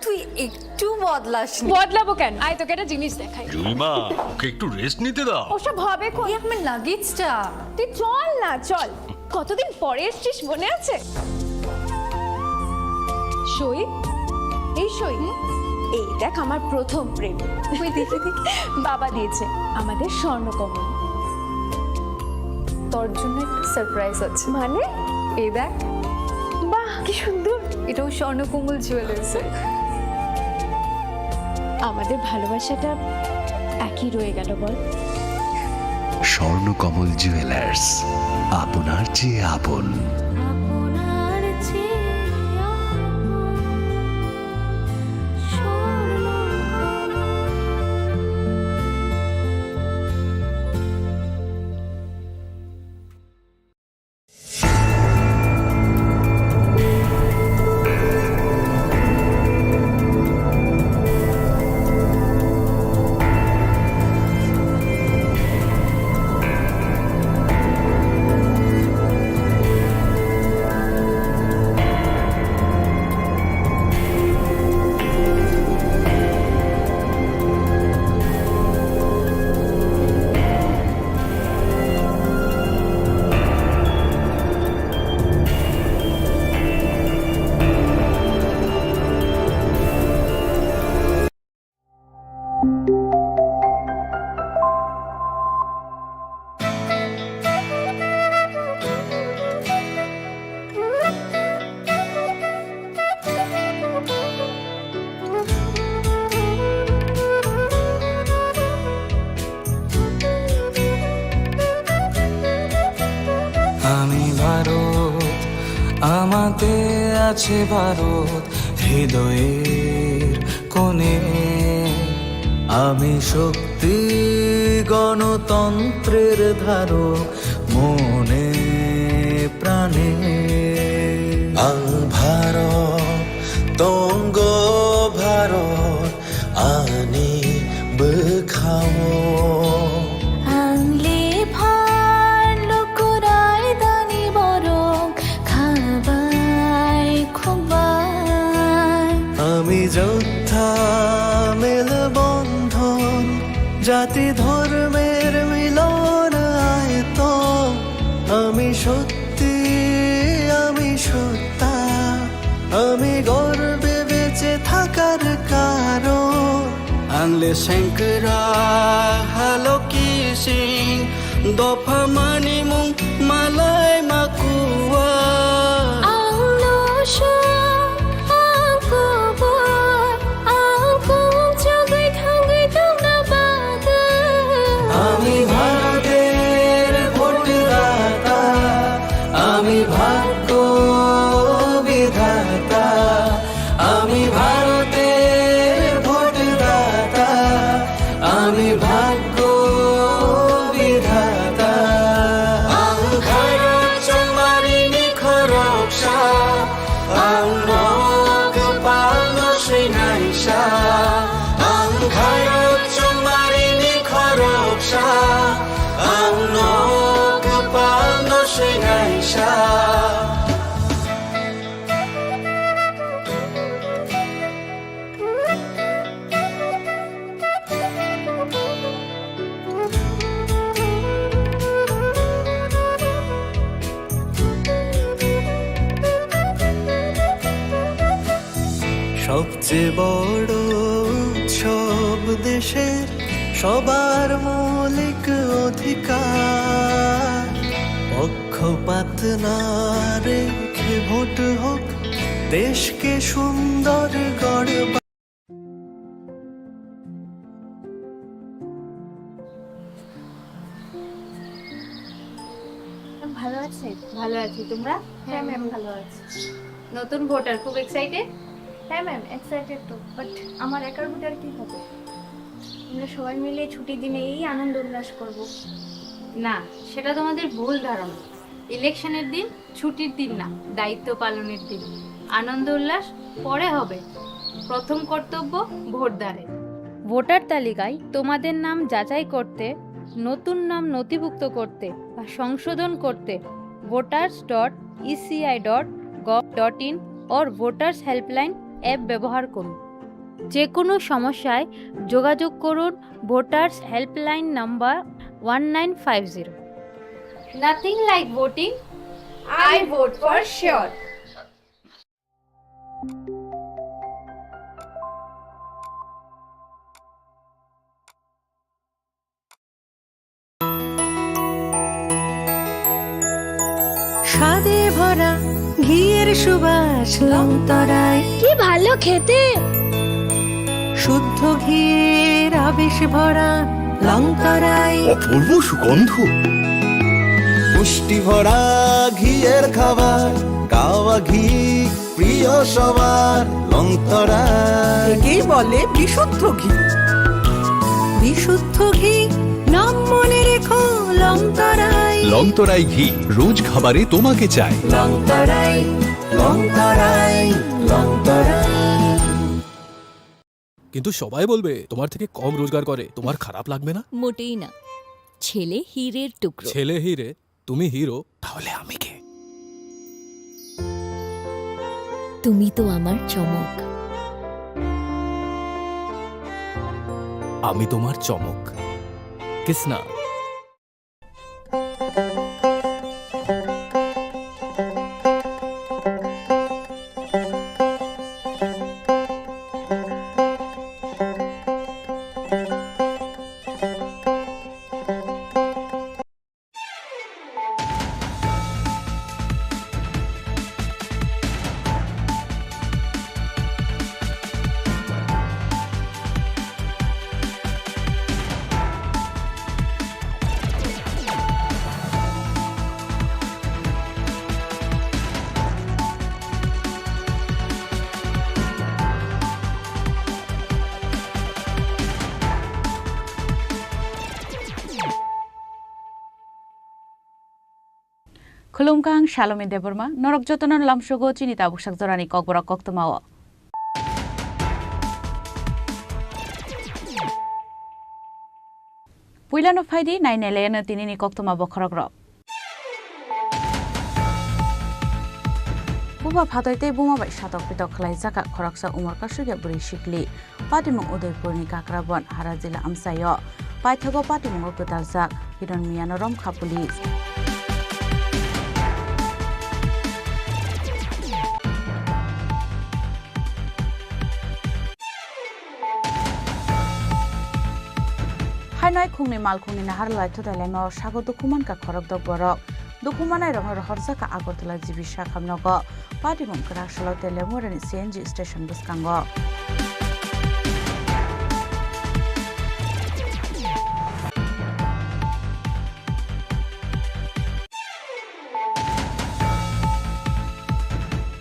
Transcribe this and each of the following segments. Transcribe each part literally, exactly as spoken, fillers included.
তুই একটু বদলাসনি। বদলাবো কেন? আয়, তোকে একটা জিনিস দেখাই। জুইমা, ওকে একটু রেস্ট নিতে দাও। ওসব হবে কোন? এই আমার লাগেজটা। তুই চল না, চল। কতদিন পরে এসছিস, মনে আছে? সই, এই সই। এই দেখ, আমার প্রথম প্রেম। ওই দেখি, দেখি। বাবা দিয়েছে, আমাদের স্বর্ণকমল। তোর জন্য একটা সারপ্রাইজ আছে। মানে? এই দেখ। বাহ, কি সুন্দর। এটাও স্বর্ণকমল জুয়েলার্স। আমাদের ভালোবাসাটা একই রয়ে গেল, বল? স্বর্ণকমল জুয়েলার্স, আপনার চেয়ে আপন। আপনার চেয়ে আপন। স্বর্ণকমল। আমি ভারত, আমাতে আছে ভারত হৃদয়ের কোণে। আমি শক্তি গণতন্ত্রের ধারক মনে প্রাণে। Ang Bharat, tonggo Bharat, ani bwkhao. Ang lephar lukurai dani borok khabai khukbai. আমি যোদ্ধা মেলবন্ধন, জাতি ধর্মের মিলন আয়তন। আমি শক্তি, আমি সত্তা, আমি গর্বে বেঁচে থাকার কারণ। Ang le sengkra haloki sing dopha mani mung malai makua. Ang no sha, ang kubur, ang kung chagui thangui tongna bagwi. আমি ভারতের ভোটদাতা, আমি ভাগ্য বিধাতা, আমি ভারতের ভোটদাতা, আমি ভাগ্য বিধাতা। Ang khairok chongmani ni khoroksa, ang nok palno swinaisa. Ang khairok chongmani ni khoroksa, ang nok palno swinaisa. সবচেয়ে বড় উৎসব দেশের সবার মৌলিক অধিকার। পক্ষপাত না রেখে ভোট হোক, দেশকে সুন্দর গড়ে। ভালো আছে? ভালো আছি, তোমরা? হ্যাঁ, ম্যাম, ভালো আছি। নতুন ভোটার, খুব এক্সাইটেড? হ্যাঁ, ম্যাম, এক্সাইটেড তো, বাট আমার একার ভোটার কি হবে? আমরা সবাই মিলে ছুটির দিনে এই আনন্দ উল্লাস করব। না, সেটা তোমাদের ভুল ধারণা। ইলেকশনের দিন ছুটির দিন না, দায়িত্ব পালনের দিন। আনন্দ উল্লাস পরে হবে, প্রথম কর্তব্য ভোটদানের। ভোটার তালিকায় তোমাদের নাম যাচাই করতে, নতুন নাম নথিভুক্ত করতে বা সংশোধন করতে voters dot E C I dot gov dot in or Voters Helpline app ব্যবহার করুন। যে কোনো সমস্যায় যোগাযোগ করুন voters helpline number one nine five zero. Nothing like voting, I vote for sure. স্বাদে ভরা ঘিয়ের সুবাস লংতরাই। কি ভালো খেতে। শুদ্ধ ঘিয়ের আবেশ ভরা লংতরাই। অপূর্ব সুগন্ধ। পুষ্টি ভরা ঘিয়ের খাবার, কাওয়া ঘি প্রিয় সবার, লংতরাই। একেই বলে বিশুদ্ধ ঘি। বিশুদ্ধ ঘি, নাম মনে রেখো, লংতরাই। লংতরাই ঘি, রোজ খাবারে তোমাকে চাই। লংতরাই, লংতরাই, লংতরাই। কিন্তু সবাই বলবে তোমার থেকে কম রোজগার করে, তোমার খারাপ লাগবে না? মোটেই না। ছেলে হীরের টুকরো। ছেলে হীরে, তুমি হিরো, তাহলে আমি কে? তুমি তো আমার চমক। আমি তোমার চমক। Kisna. Khulumkha, ang Salome Debbarma, norok jotono lamsogo chini tabuk sak jorani kokborok koktwmao. Puilano phaidi nainailayano tinini koktwma bokhorokrok. Buba phatoi tei buma bai satok pitok khlaijak khoroksa umor kasugya bwrwi sikli. Patimung Udaipurni Kakrabon hara jila amchaio. Paithago patimungo kwtaljak Hiron Miyano romkha police. Hainai khungni malkhungni nahar laithu dailaimao sago dukhu mankha khorokdok borok. Dukhu manairokno rohorjakha Agartala G B sakhamnogo. Patimung kwrak salo Telemurani C N G station bwskango.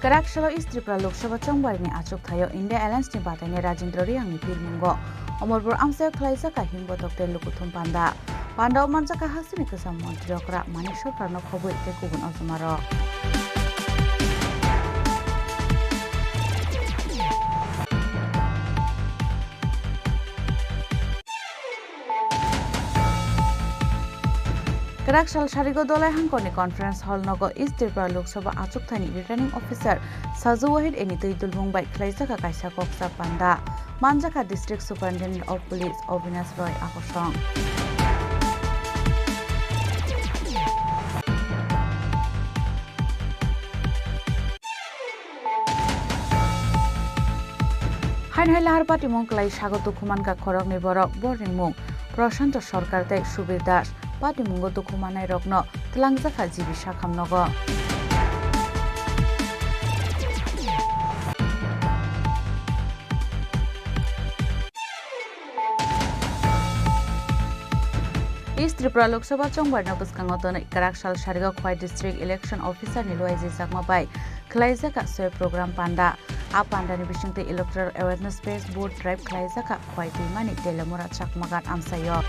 Kwrak salo East Tripura Lok Sabha chongbarini achuk thaio India Alliance ni bataini Rajendra Reang ni pirmungo. Omorbor amchaio khlaijak kahim botok tei lukuthum panda. Pandao manjak kha hasteni kwcham montri okra Manik Sarkarno khobwi tei kubun ojomarok. Kwrak sal sarigo Dolai Hangkorni Conference Hall nogo East Tripura Lok Sabha achukthani Returning Officer Saju Wahid eni twi dulbung bai khlaijak kaisa koksa panda. Manjakha District Superintendent of Police Obinash Roy akosong. Hainhai lahar patimung kwlai sago dukhu mankha khoroknwi borok, borni mung Prashanto Sarkar tei Subir Das. Patimungo dukhu manairokno twlangjakha G B sakhamnogo. East Tripura Lok Sabha chongbarino bwskango tonwi kwrak sal sarigo Khowai District Election Officer ni luaijijak ma bai khwlaijak a swipe program panda. A panda ni bisingtwi electoral awareness page board drive khwlaijak a Khowai Twimani Telemura Chakmagat amchaio.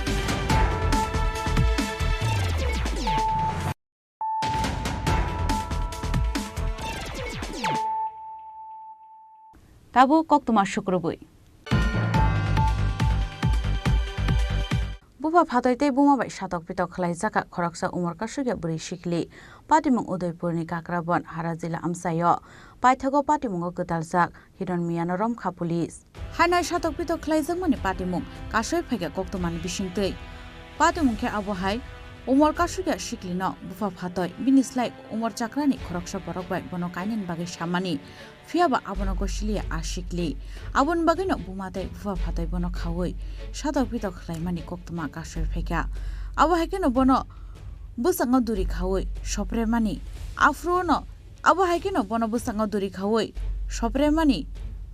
Tabuk koktwma sukrubwi. Bupha phatoi tei buma bai satok pitok khlai jaka khoroksa umor kasugya bwrwi sikli. Patimung Udaipurni Kakrabon hara jila amchaio. Paithago patimungo gwdaljak Hiron Miyano romkha police. Hainai satok pitok khlaijakmani patimung kasoi phaikha koktwmani bisingtwi. Patimung khe abo hai umor kasugya siklino bupha phatoi bini slai umor chakrani khoroksa borok bai bono kainani bagwi samani. Phiya ba abono gosiliya a sikli. Aboni bagwino buma tei bupha phatoi bono khaui satok pitok khlaimani koktwma kasoi phaikha. Abo hai kheno bono bwskango duri khaui sopremani. Aphuru no, abo hai kheno bono bwskango duri khaui sopremani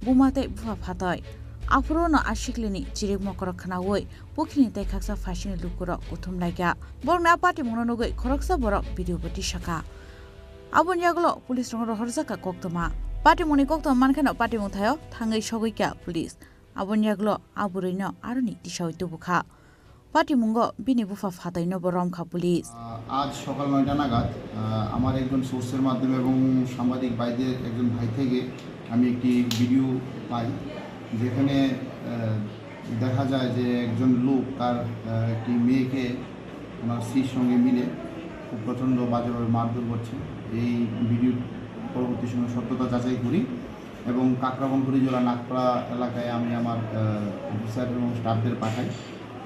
buma tei bupha phatoi. Aphuru no a siklini chirik mokorok khnaui pukhrini tei khaksa phaisingni lukurok kuthum laikha. Borokni a patimungno nugui khoroksa borok video bo tisakha. Aboni yagulo police rokno rohorjakha koktwma. Patimungni koktwma mankheno patimung thaio thangwi sogwikha police. Aboni yagulo a bwrwino aroni tisaui tubukha. Patimungo bini bupha phatoino bo romkha police. আহ, আজ সকাল নয়টা নাগাদ, আহ, আমার একজন সোর্সের মাধ্যমে এবং সাংবাদিক ভাইদের একজন ভাই থেকে আমি একটি ভিডিও পাই, যেখানে, আহ, দেখা যায় যে একজন লোক তার, আহ, একটি মেয়েকে ওনার স্ত্রীর সঙ্গে মিলে খুব প্রচণ্ড বাজেভাবে মারধর করছে। এই ভিডিও পরবর্তী সময় সত্যতা যাচাই করি এবং কাকরাবন হরিজোড়া নাগপাড়া এলাকায় আমি আমার, আহ, অফিসার এবং স্টাফদের পাঠাই।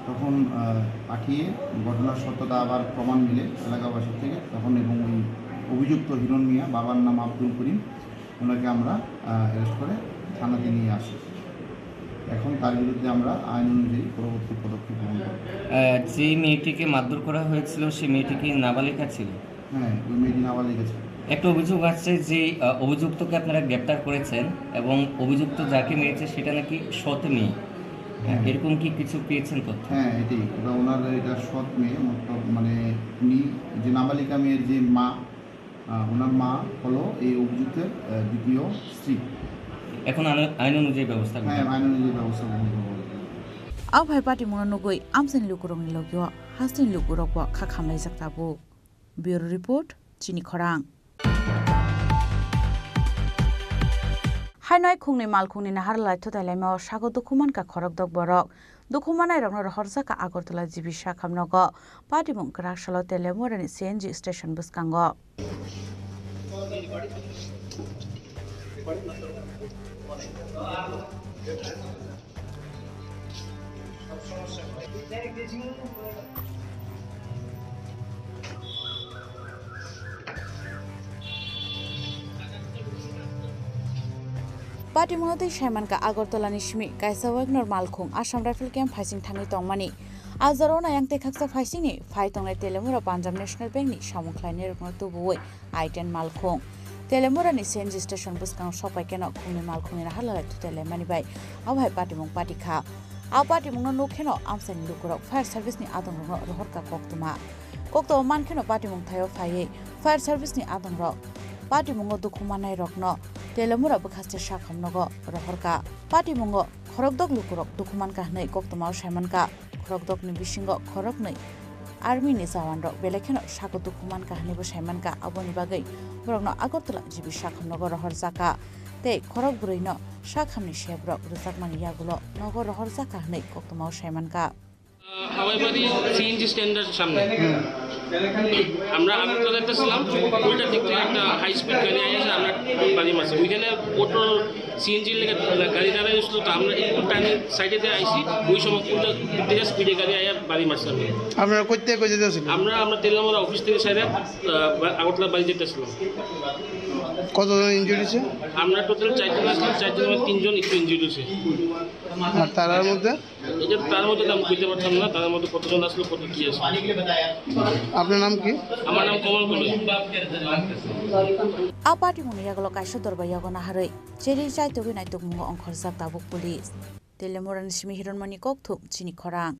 তখন, আহ, পাঠিয়ে ঘটনার সত্যতা আবার প্রমাণ মিলে এলাকাবাসীর থেকে, তখন এবং ওই অভিযুক্ত হিরণ মিয়া, বাবার নাম আব্দুল করিম, ওনাকে আমরা, আহ, অ্যারেস্ট করে থানাতে নিয়ে আসি। এখন তার বিরুদ্ধে আমরা আইন অনুযায়ী পরবর্তী পদক্ষেপ গ্রহণ করব। আহ, যে মেয়েটিকে মারধর করা হয়েছিল, সে মেয়েটি কি নাবালিকা ছিল? হ্যাঁ, ওই মেয়েটি নাবালিকা ছিল। একটা অভিযোগ আসছে যে, আহ, অভিযুক্তকে আপনারা গ্রেপ্তার করেছেন এবং অভিযুক্ত যাকে মেরেছে সেটা নাকি সৎ মেয়ে। হ্যাঁ। এরকম কি কিছু পেয়েছেন তথ্য? হ্যাঁ, এটাই। ওটা ওনার, এটা সৎ মেয়ে, মতলব, মানে, উনি যে নাবালিকা মেয়ের যে মা, আহ, ওনার মা হলো এই অভিযুক্তের, আহ, দ্বিতীয় স্ত্রী। এখন আইন, আইন অনুযায়ী ব্যবস্থা গ্রহণ হ্যাঁ, হবে। আইন অনুযায়ী ব্যবস্থা গ্রহণ করা হবে। Aphai patimungno nugui amchaini lukurokni logio hasteni lukurokbo kha khamlaijak tabuk. Bureau Report, Chini Khorang. Hainoi khungni malkhungni nahar lai thutai laimao sago dukhu mankha khorokdok borok. Dukhu manairokno rohorjakha Agartala G B sakhamnogo. Patimung kwrak salo Telemurani C N G station bwskango. Patimungno tei saimankha Agartala ni simi kaisa Wagner malkhung Assam Rifle Camp phaising thangwi tongmani. A jorao ayang tei khaksa phaisingni phai tongnai Telemura Punjab National Bank ni samung khlainairokno tubuwi I ten malkhung. Telemurani C N G station bwskango sokpai kheno khungni malkhungni nahar lai thutai laimani bai abo hai patimung patikha. A patimungno nuk kheno amchaini lukurok fire service ni adongrokno rohorkha koktwma. Koktwma mankheno patimung thaio phaiwi fire service ni adongrok patimungo dukhu mannairokno Telemura bwkhaste sakhamnogo rohorkha. Patimungo khorokdok lukurok dukhu mankha hwnwi koktwmao saimankha. Khorokdokni bisingo khoroknwi army ni jawanrok belai kheno sago dukhu mankha hwnwibo saimankha. Aboni bagwi borokno Agartala G B sakhamnogo rohorjakha tei khorok bwrwino sakhamni sebrok rwjakmani yagulo nogo rohorjakha hwnwi koktwmao saimankha. Hawaibari সিএনজি স্ট্যান্ডের সামনে। আমরা আগরতলা একটা ছিলাম, উল্টা দিক থেকে একটা high speed গাড়ি আইসে, আমরা বাড়ি মারছি। ওইখানে অটো সিএনজি লেগে গাড়ি দাঁড়াই আসলো, তো আমরা একটু টাইমে সাইডে দিয়ে আইসি, ওই সময় উল্টা দিক থেকে স্পিডে গাড়ি আইয়া বাড়ি মারছে আমরা। আপনারা কোথা থেকে কোথায় যাচ্ছিলেন? আমরা, আমরা তেলামরা অফিস থেকে সাইডে, আহ, বা-, আগরতলা বাড়ি যেতেছিলাম। কতজন ইনজুরি হয়েছে? আমরা টোটাল চারজন আসলাম, চারজন, তিনজন একটু ইনজুরি হয়েছে। আর তারার মধ্যে? এটা তার মধ্যে তো আমি কইতে পারতাম না, তার মধ্যে কতজন আসলো, কত কি আসলো। আপনার নাম কি? আমার নাম কমল কলই। A patimungni yagulo kaisa dorba yago naharwi cherwi chaitugwi naitukmungo ongkhorjak tabuk police. Telemurani simi Hironmani kokthum chini khorang.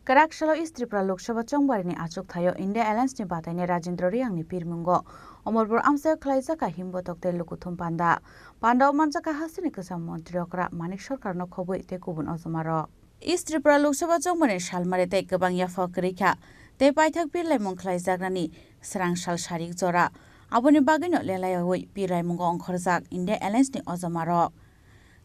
Kwrak salo East Tripura Lok Sabha chongbarini achuk thaio India Alliance ni bataini Rajendra Reang ni pirmungo Omorpur amchaio khwlaijakha himbotok tei lukuthum panda. Pandao manjakha hasteni kwcham montri okra Manik Sarkar no khobwi tei kubun ojomarok. East Tripura Lok Sabha chongmani salmari tei kwbang yapha kwrwi kha, tei paithak birlaimung khlaijaknani srang sal sarik jora. Aboni bagwino lelayawi birlaimungo ongkhorjak India Alliance ni ojomarok.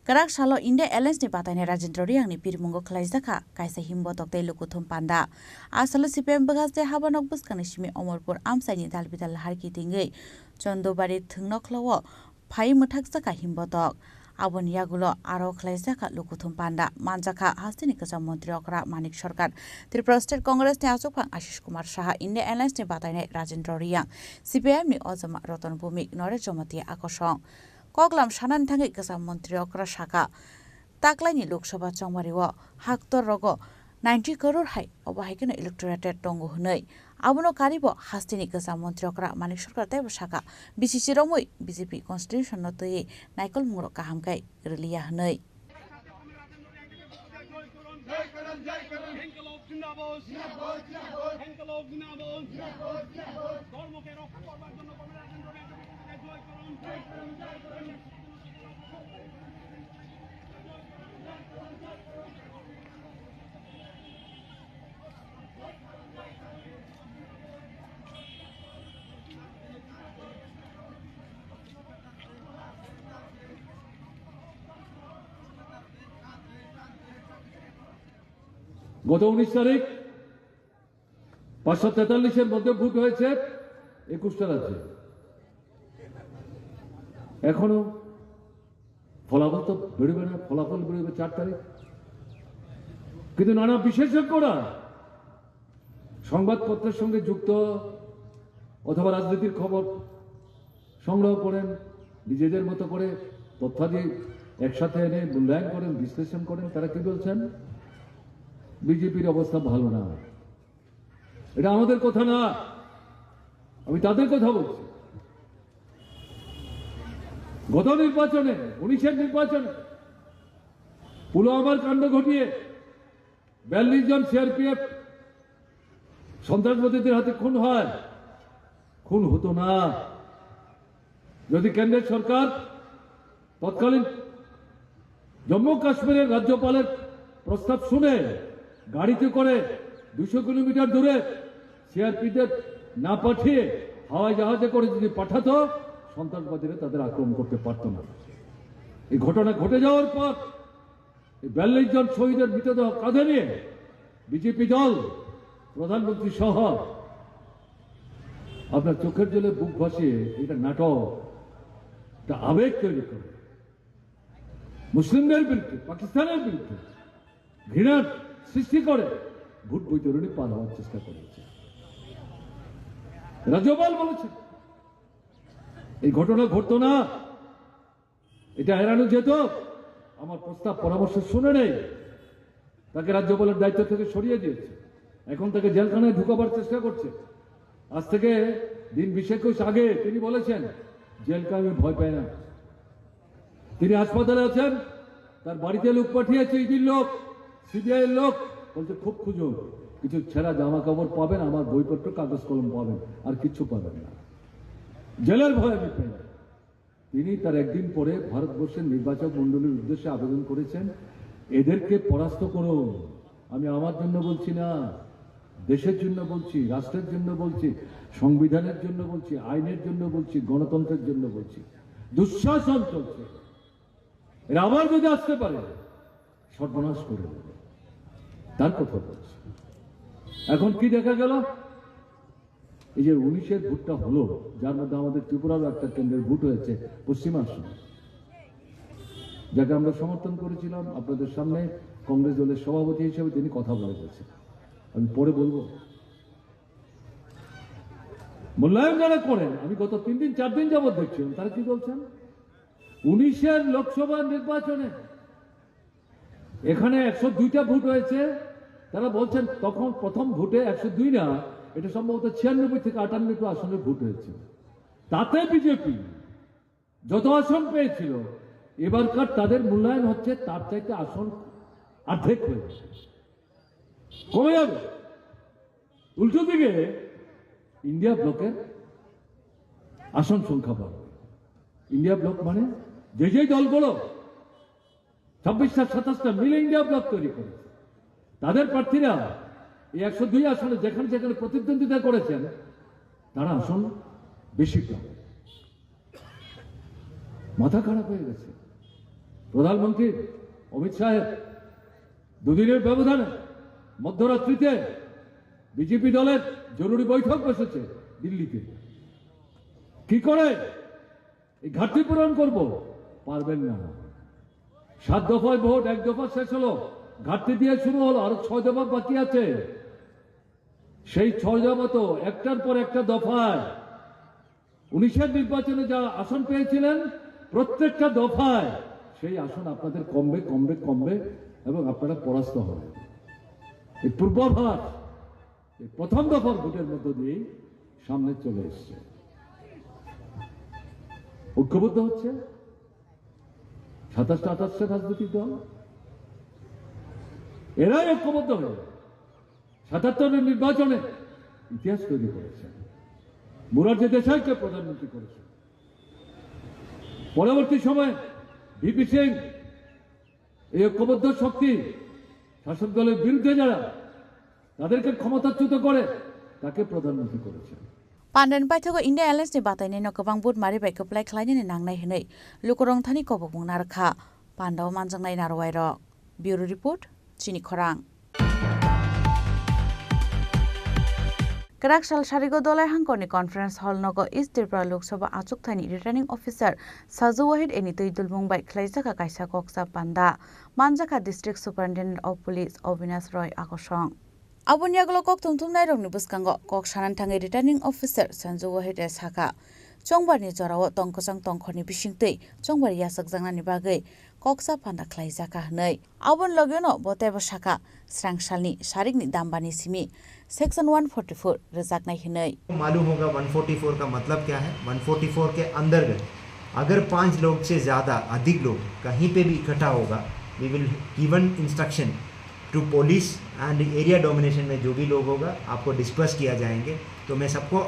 Kwrak salo India Alliance ni batainai Rajendra Reang ni pirimungo khwlaijakha kaisa himbotok tei lukuthum panda. A salo C P I M bwkhaste habanok bwskangni simi Omorpur amchaini dalbidal harki tingwi Chondobari thwngnokhlo o phai mwthakjakha himbotok. Aboni yagulo aro khwlaijakha lukuthum panda manjakha hasteni kwcham montri okra Manik Sarkar, Tripura State Congress ni achukphang Ashish Kumar Saha, India Alliance ni batainai Rajendra Reang, C P I M ni ojama Ratan Bhumik, Naresh Jamatia akosong. Koklam sanani thangwi kwcham montri okra saka, taklaini Lok Sabha chongmario haktor rogo ninety crore hai, obo hai kheno electorated tongo hwnwi. Abono karibo hasteni kwcham montri okra Manik Sarkar teibo saka, B C C romwi B J P constitution no twiwi naikolmungrok kaham khe rwliya hwnwi. Inqilab জিন্দাবাদ। ইনকলাব জিন্দাবাদ। ধর্মকে রক্ষা করবার জন্য কমরেড রাজেন্দ্র নাথ জয় করুন। গত উনিশ তারিখ পাঁচশো তেতাল্লিশের মধ্যে ভোট হয়েছে একুশটা রাজ্যে। এখনো ফলাফল তো বেরোবে না, ফলাফল বেরোবে চার তারিখ। কিন্তু নানা বিশেষজ্ঞরা সংবাদপত্রের সঙ্গে যুক্ত অথবা রাজনীতির খবর সংগ্রহ করেন, নিজেদের মতো করে তথ্যাদি একসাথে এনে মূল্যায়ন করেন, বিশ্লেষণ করেন। তারা কি বলছেন? বিজেপির অবস্থা ভালো না। এটা আমাদের কথা না, আমি তাদের কথা বলছি। গত নির্বাচনে, উনিশের নির্বাচনে পুলওয়ামার কাণ্ড ঘটিয়ে বিয়াল্লিশ জন সিআরপিএফ সন্ত্রাসবাদীদের হাতে খুন হয়, খুন হতো না যদি কেন্দ্রের সরকার তৎকালীন জম্মু কাশ্মীরের রাজ্যপালের প্রস্তাব শুনে গাড়িতে করে দুশো কিলোমিটার দূরে সিআরপিদের না পাঠিয়ে হাওয়াই জাহাজে করে যদি পাঠাতো, সন্ত্রাসবাদীরা তাদের আক্রমণ করতে পারতো না। এই ঘটনা ঘটে যাওয়ার পর এই বিয়াল্লিশ জন শহীদের মৃতদেহ কাঁধে নিয়ে বিজেপি দল, প্রধানমন্ত্রী সহ আপনার চোখের জলে বুক ভাসিয়ে এটা নাটক, এটা আবেগ তৈরি করে মুসলিমদের বিরুদ্ধে, পাকিস্তানের বিরুদ্ধে ঘৃণার সৃষ্টি করে ভোট বৈতরণী পার হওয়ার চেষ্টা করেছে। রাজ্যপাল বলেছে এই ঘটনা ঘটতো না, এটা এড়ানো যেত। আমার প্রস্তাব পরামর্শ শুনে নেই, তাকে রাজ্যপালের দায়িত্ব থেকে সরিয়ে দিয়েছে। এখন তাকে জেলখানায় ঢুকাবার চেষ্টা করছে। আজ থেকে দিন বিশ একুশ আগে তিনি বলেছেন, "জেলকে আমি ভয় পাই না।" তিনি হাসপাতালে আছেন, তার বাড়িতে লোক পাঠিয়েছে, ইডির লোক, সিবিআই এর লোক, বলছে, "খুব খুঁজুন, কিছু ছেঁড়া জামা কাপড় পাবেন, আমার বইপত্র, কাগজ কলম পাবেন, আর কিচ্ছু পাবেন না। জেলের ভয় আমি পাই না।" তিনি তার একদিন পরে ভারতবর্ষের নির্বাচক মণ্ডলীর উদ্দেশ্যে আবেদন করেছেন, "এদেরকে পরাস্ত করুন।" আমি আমার জন্য বলছি না, দেশের জন্য বলছি, রাষ্ট্রের জন্য বলছি, সংবিধানের জন্য বলছি, আইনের জন্য বলছি, গণতন্ত্রের জন্য বলছি। দুঃশাসন চলছে, এরা আবার যদি আসতে পারে, সর্বনাশ করে দেবে। তার কথা বলছি। এখন কি দেখা গেল? এই যে উনিশের ভোটটা হলো, যার মধ্যে আমাদের ত্রিপুরারও একটা কেন্দ্রের ভোট হয়েছে পশ্চিমাঞ্চলে, যাকে আমরা সমর্থন করেছিলাম, আপনাদের সামনে কংগ্রেস দলের সভাপতি হিসেবে তিনি কথা বলে গেছেন, আমি পরে বলবো। মূল্যায়ন যারা করেন, আমি গত তিন দিন চার দিন যাবত দেখছিলাম, তারা কি বলছেন? উনিশের লোকসভা নির্বাচনে এখানে একশো দুইটা ভোট হয়েছে, তারা বলছেন তখন প্রথম ভোটে একশো দুই না, এটা সম্ভবত ছিয়ানব্বই থেকে আটানব্বই আসনে ভোট হয়েছে। তাতে বিজেপি যত আসন পেয়েছিল, এবারকার তাদের মূল্যায়ন হচ্ছে তার চাইতে আসন অর্ধেক হয়ে যাবে, কমে যাবে। উল্টো দিকে ইন্ডিয়া ব্লকের আসন সংখ্যা বাড়বে। ইন্ডিয়া ব্লক মানে যে যেই দলগুলো ছাব্বিশটা সাতাশটা মিলে ইন্ডিয়া ব্লক তৈরি করেছে, তাদের প্রার্থীরা এই একশো দুই আসনে যেখানে যেখানে প্রতিদ্বন্দ্বিতা করেছেন, তারা আসন বেশি পাবে। মাথা খারাপ হয়ে গেছে। প্রধানমন্ত্রী অমিত শাহের দুদিনের ব্যবধানে মধ্যরাত্রিতে বিজেপি দলের জরুরি বৈঠক বসেছে দিল্লিতে। কি করে এই ঘাটতি পূরণ করব? পারবেন না। সাত দফায় ভোট, এক দফা শেষ হলো, ঘাটতি দিয়ে শুরু হলো, আরো ছয় দফা বাকি আছে। সেই ছয় দফা তো একটার পর একটা দফায় উনিশের নির্বাচনে যা আসন পেয়েছিলেন, প্রত্যেকটা দফায় সেই আসন আপনাদের কমবে, কমবে, কমবে এবং আপনারা পরাস্ত হবেন। এই পূর্বাভাস এই প্রথম দফার ভোটের মধ্য দিয়েই সামনে চলে এসছে। ঐক্যবদ্ধ হচ্ছে সাতাশটা আঠাশটা রাজনৈতিক দল, এরাই ঐক্যবদ্ধ হয়ে সাতাত্তরের নির্বাচনে ইতিহাস তৈরি করেছে। মোরারজি দেশাইকে প্রধানমন্ত্রী করেছে। পরবর্তী সময়ে ভিপি সিং এই ঐক্যবদ্ধ শক্তি, শাসক দলের বিরুদ্ধে যারা, তাদেরকে ক্ষমতাচ্যুত করে তাকে প্রধানমন্ত্রী করেছে। Pandan paithago India Alliance ni batainai no kwbang vote mari bai kwplai khlainani nangnai hwnwi lukurok thani kobokmung narwkha. Pandao manjaknai narwai rok. Bureau Report, Chini Khorang. Kwrak sal sarigo Dolai Hangkorni Conference Hall nogo East Tripura Lok Sabha achukthani Returning Officer Saju Wahid eni twi dulmung bai khlaijak kaisa koksa panda. Manjakha District Superintendent of Police Avinash Roy Akosong. Aboni yagulo kok thumthumnairokni bwskango kok sanani thangwi Returning Officer Sanju Wahide sakha, chongbarni jorao tongkwchang tongkhorni bisingtwi chongbar yachakjaknani bagwi koksa panda khlaijakha hwnwi. Aboni logeno bo teibo sakha, srangsalni sarikni dambani simi Section one forty-four rwjaknai hwnwi. मालूम होगा one forty four का मतलब क्या है। One forty four के अंतर्गत अगर पाँच लोग से ज़्यादा, अधिक लोग कहीं पे भी इकट्ठा होगा, we will given instruction to police and area domination में जो भी लोग होगा, आपको डिस्पर्स किया जाएंगे। तो मैं सबको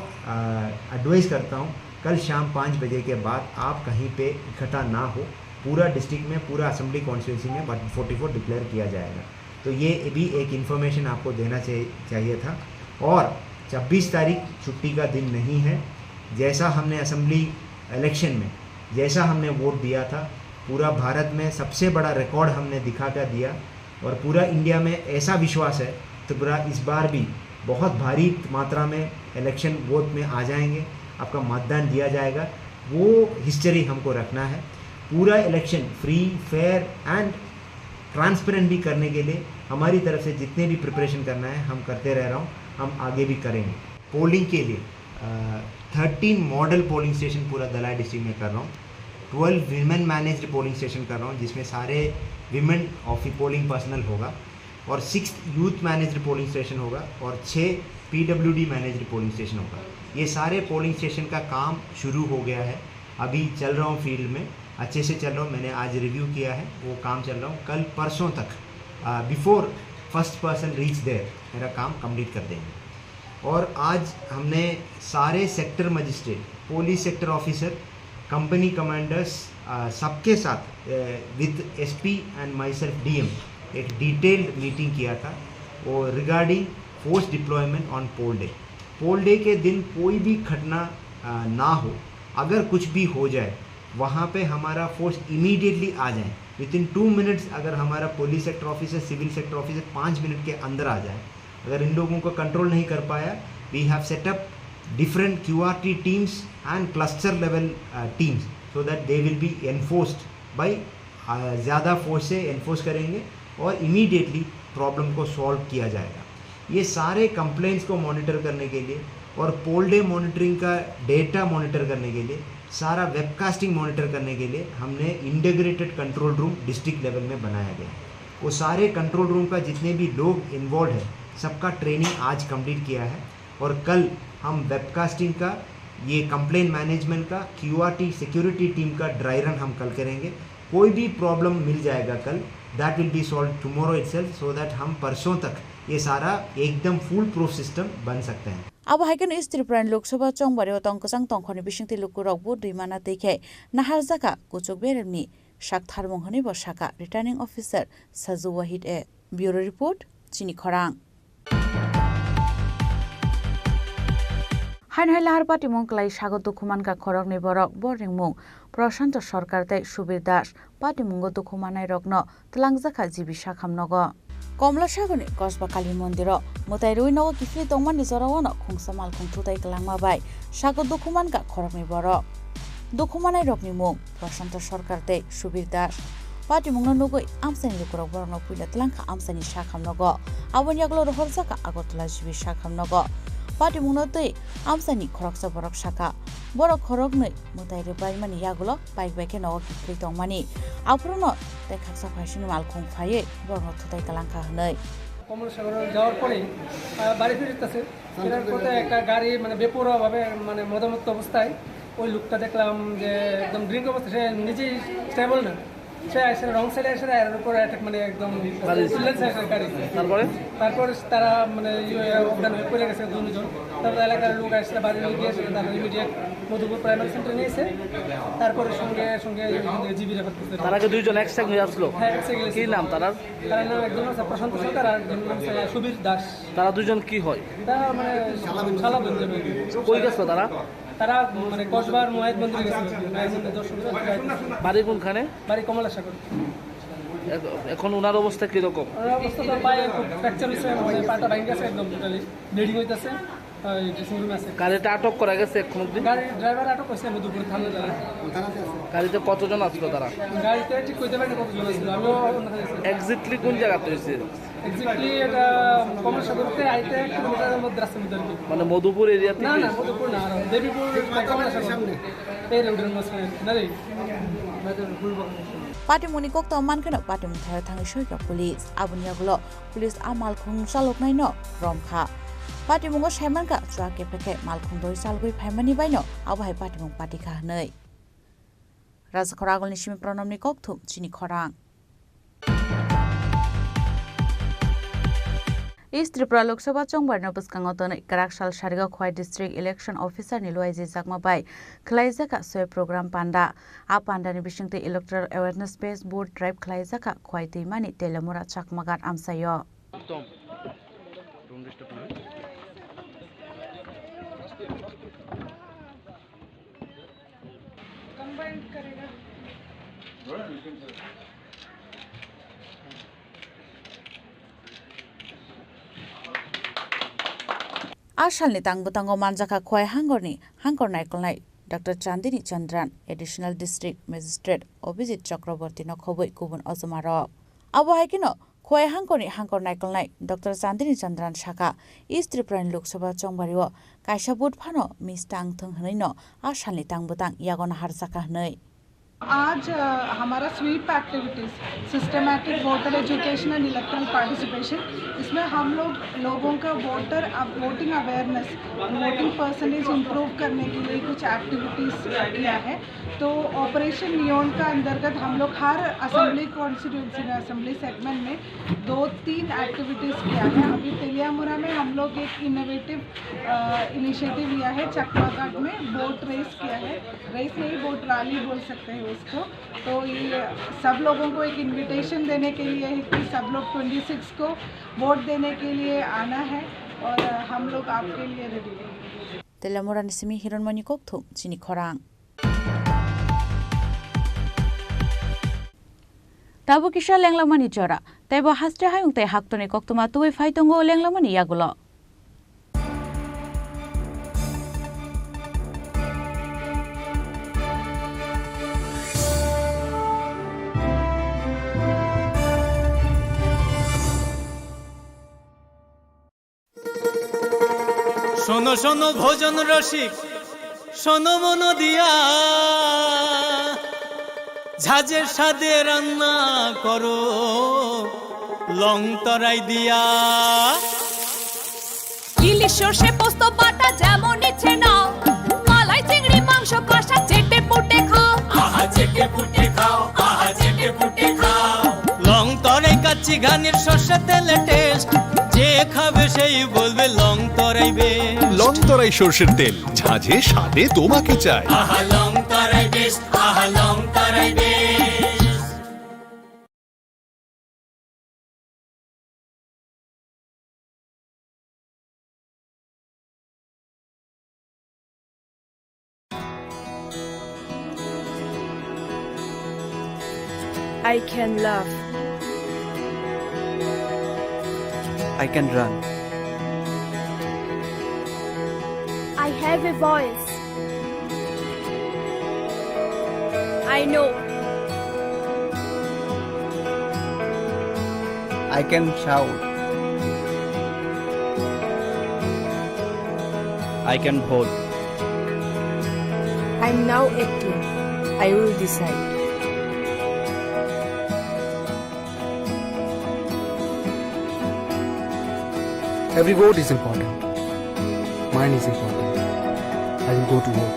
एडवाइस करता हूँ, कल शाम पाँच बजे के बाद आप कहीं पे इकट्ठा ना हो। पूरा डिस्ट्रिक्ट में, पूरा असेंबली कॉन्स्टिट्यूंसी में वन फ़ोर्टी फ़ोर डिक्लेयर किया जाएगा। तो ये भी एक इन्फॉर्मेशन आपको देना चाहिए चाहिए था। और छब्बीस तारीख छुट्टी का दिन नहीं है। जैसा हमने असेंबली इलेक्शन में जैसा हमने वोट दिया था, पूरा भारत में सबसे बड़ा रिकॉर्ड हमने दिखा कर दिया। और पूरा इंडिया में ऐसा विश्वास है, त्रिपुरा इस बार भी बहुत भारी मात्रा में इलेक्शन वोट में आ जाएंगे, आपका मतदान दिया जाएगा। वो हिस्ट्री हमको रखना है। पूरा election free, fair and transparent भी करने के लिए हमारी तरफ से जितने भी प्रिपरेशन करना है, हम करते रह रहा हूँ, हम आगे भी करेंगे। पोलिंग के लिए थर्टीन मॉडल पोलिंग स्टेशन पूरा दलाई डिस्ट्रिक्ट में कर रहा हूँ। Twelve women managed polling station कर रहा हूँ, जिसमें सारे विमेन ऑफि पोलिंग पर्सनल होगा और six youth managed polling station होगा और छः पीडब्ल्यूडी मैनेज्ड पोलिंग स्टेशन होगा। ये सारे पोलिंग स्टेशन का काम शुरू हो गया है। अभी चल रहा हूँ फील्ड में, अच्छे से चल रहा हूँ। मैंने आज रिव्यू किया है, वो काम चल रहा हूँ। कल परसों तक, before first person reach there, मेरा काम कंप्लीट कर देंगे। और आज हमने सारे sector magistrate, police sector officer, company commanders, अ, सबके साथ, अ, with S P and myself D M एक डिटेल्ड मीटिंग किया था, वो regarding force deployment on poll day. Poll day के दिन कोई भी घटना, अ, ना हो, अगर कुछ भी हो जाए, वहाँ पे हमारा फोर्स इमीडिएटली आ जाए। विद इन टू मिनट्स अगर हमारा police sector officer, civil sector officer पाँच मिनट के अंदर आ जाए, अगर इन लोगों को कंट्रोल नहीं कर पाया, we have set up different Q R T teams and cluster level, uh, teams so that they will be enforced by, uh, ज़्यादा फोर्स से एनफोर्स करेंगे और इमीडिएटली प्रॉब्लम को सॉल्व किया जाएगा। ये सारे कंप्लेंट्स को मॉनिटर करने के लिए और पोल डे मॉनिटरिंग का डेटा मॉनिटर करने के लिए, सारा वेबकास्टिंग मॉनिटर करने के लिए हमने integrated control room district level में बनाया गया है। वो सारे कंट्रोल रूम का जितने भी लोग इन्वॉल्व हैं, सबका ट्रेनिंग आज कंप्लीट किया है और कल हम वेबकास्टिंग का, ये कंप्लेंट मैनेजमेंट का, क्यूआरटी सिक्योरिटी टीम का ड्राई रन हम कल करेंगे। कोई भी प्रॉब्लम मिल जाएगा कल, that will be solved tomorrow itself, so that हम परसों तक ये सारा एकदम फुल प्रूफ सिस्टम बन सकते हैं। Abo hai kheno East Tripura ni Lok Sabha chongbario tong kwchang tongkhorni bisingtwi lukurok vote rwi mana twi khe naharjakha kuchuk beremni sak tharmung hwnwi bo sakha Returning Officer Saju Wahid e. Bureau Report, Chini Khorang. Haino hai lahar patimung kwlai sago dukhu mankha khoroknwi borok, bo ringmung Prashanto Sarkar tei Subir Das. Patimungo dukhu mannairokno twlangjakha G B sakham nogo. Komlasagorni Kosba Kali Mondiro mwtai rwi nogo kiphilwi tongmani jorao no khungsa malkhung thutai kwlangma bai sago dukhu mankha khoroknwi borok. Dukhu mannairokni mung Prashanto Sarkar tei Subir Das. Patimungno nugwi amchaini lukurok borokno puila twlangkha amchaini sakham nogo. Aboni yagulo rohorjakha Agartala G B sakham nogo. Patimungno twi amchaini khoroksa borok sakha, borok khoroknwi mwtai rwbaimani yagulo bike bai khe nogo kiphilwi tongmani. Aphuru no tei khaksa phaisingni malkhung phaiwi borokno thutai kwlangkha hwnwi. Kamalasagar যাওয়ার পরেই, আহ, বাড়ি ফিরতেছে। ফেরার পথে একটা গাড়ি, মানে, বেপরোয়া ভাবে, মানে, মদমত্ত অবস্থায় ওই লোকটা দেখলাম যে একদম ড্রিঙ্ক অবস্থায়, সে নিজেই স্টেবল না। সে এসে রং সাইডে এসে এর উপরে অ্যাটাক, মানে, একদম বাড়ি। তুলে দিছে একটা গাড়ি। তারপরে? তারপর তারা, মানে, ইয়ে, অজ্ঞান হয়ে পড়ে গেছে দুজন। তারপর এলাকার লোক আসলে বাড়ি গিয়ে আসলে তারা ইমিডিয়েট মধুপুর প্রাইমারি সেন্টারে নিয়ে এসে তারপরে সঙ্গে সঙ্গে জিবি রেফার করতে। তারা কি দুইজন একসাথে আসলো? হ্যাঁ, একসাথে কি গেছে। নাম তারার? তার নাম একজন আছে প্রশান্ত সরকার আর একজন নাম আছে সুবীর দাস। তারা দুজন কি হয়? তারা মানে শালা বন্ধু। কই গেছে তারা? তারা মানে কসবার মুয়াইদ মন্দিরে গেছে। মুয়াইদ মন্দির দর্শন করে বাড়ি কোনখানে? বাড়ি কমলাসাগর। এখ-, এখন ওনার অবস্থা কিরকম? ওনার অবস্থা তো পায়ে খুব ফ্র্যাকচার হয়েছে, মানে পাটা ভাঙে গেছে একদম টোটালি। ব্লিডিং হইতাছে। ওই ড্রেসিং রুমে আছে। গাড়িটা আটক করা গেছে এখন অবধি? গাড়ির ড্রাইভার আটক হয়েছে, আমি দুপুরে থানায় যাই। গাড়িতে কতজন আসলো তারা? গাড়িতে ঠিক কইতে পারি না কতজন আসলো, আমিও অন্য থানায় আছি। এক্স্যাক্টলি কোন জায়গাতে হয়েছে? এক্স্যাক্টলি এটা কমলাসাগর থেকে আইতে এক কিলোমিটারের মধ্যে রাস্তার মধ্যে আর কি। মানে মধুপুর এরিয়াতে না, কি না, হয়েছে? মধুপুর না, আর দেবীপুর, কমলাসাগর। এই রোডের মাঝখানে, না রে? Patimungni kokto mankheno patimung thaio thangwi soikha police. Aboni yagulo police a malkhung chaloknaino romkha. Patimungo saimankha chua kephekhe malkhung doi chalgwi phaimani baino abo hai patimung patikha hwnwi. Rajakhor Agulni simi Pranamni kokthum chini khorang. East Tripura Lok Sabha chongbarino bwskango tonwi kwrak sal sarigo Khowai District Election Officer ni luaijijakma bai khwlaijakha swipe program panda. A pandani bisingtwi electoral awareness based vote drive khwlaijakha Khowai Twimani Teliamura Chakmagat amchaio. A salni tang bwtango manjakha Khowai hangorni hangkor naikolnai Doctor Chandini Chandran, Additional District Magistrate Abhijit Chakraborty no khobwi kubun ojomarok. Abo hai kheno Khowai hangkorni hangkor naikolnai Doctor Chandini Chandran sakha, East Tripurani Lok Sabha chongbario kaisa vote phano miss tang thung hwnwi no a salni tang bwtang yago naharjakha hwnwi. आज, अ, हमारा SVEEP activities, systematic voter education and electoral participation, इसमें हम लोग लोगों का voter, अ, voting awareness, voting percentage improve करने के लिए कुछ एक्टिविटीज किया है। तो ऑपरेशन नियोन का अंतर्गत हम लोग हर असेंबली कॉन्स्टिट्यूएंसी में, असेंबली सेगमेंट में दो तीन एक्टिविटीज किया है। अभी तेलियामुरा में हम लोग एक इनोवेटिव, अ, इनिशिएटिव लिया है, चकमागढ़ में बोट रेस किया है। रेस नहीं, बोट रैली बोल सकते हैं उसको। तो ये सब लोगों को एक इनविटेशन देने के लिए है कि सब लोग ट्वेंटी सिक्स को वोट देने के लिए आना है और हम लोग आपके लिए रेडी हैं। Teliamurani simi Hironmoni kokthum chini khorang. Tabuk kisa lenglamani jora, teibo haste hayung tei haktorni koktwma tubui phai tongo lenglamani yagulo. শোনো শোনো ভোজন রসিক, শোনো মন দিয়া, ঝাঁঝের স্বাদে রান্না করো লং তরাই দিয়া। ইলিশ সর্ষে পোস্ত বাটা যেমন ইচ্ছে নাও, মালাই চিংড়ি মাংস কষা চেটে পুটে খাও। আহা চেটে পুটে খাও, আহা চেটে পুটে খাও। লং তরাই কাচ্চি ঘানির সর্ষে তেলে টেস্ট, যে খাবে সেই বলবে লং তরাই বেস্ট। লং তরাই সর্ষের তেল, ঝাঁঝে স্বাদে তোমাকে চাই। আহা লং তরাই বেস্ট, আহা লং তরাই best. I can laugh. I can run. I have a voice. I know. I can shout. I can vote. I'm now acting. I will decide. Every vote is important. Mine is important. I will go to vote.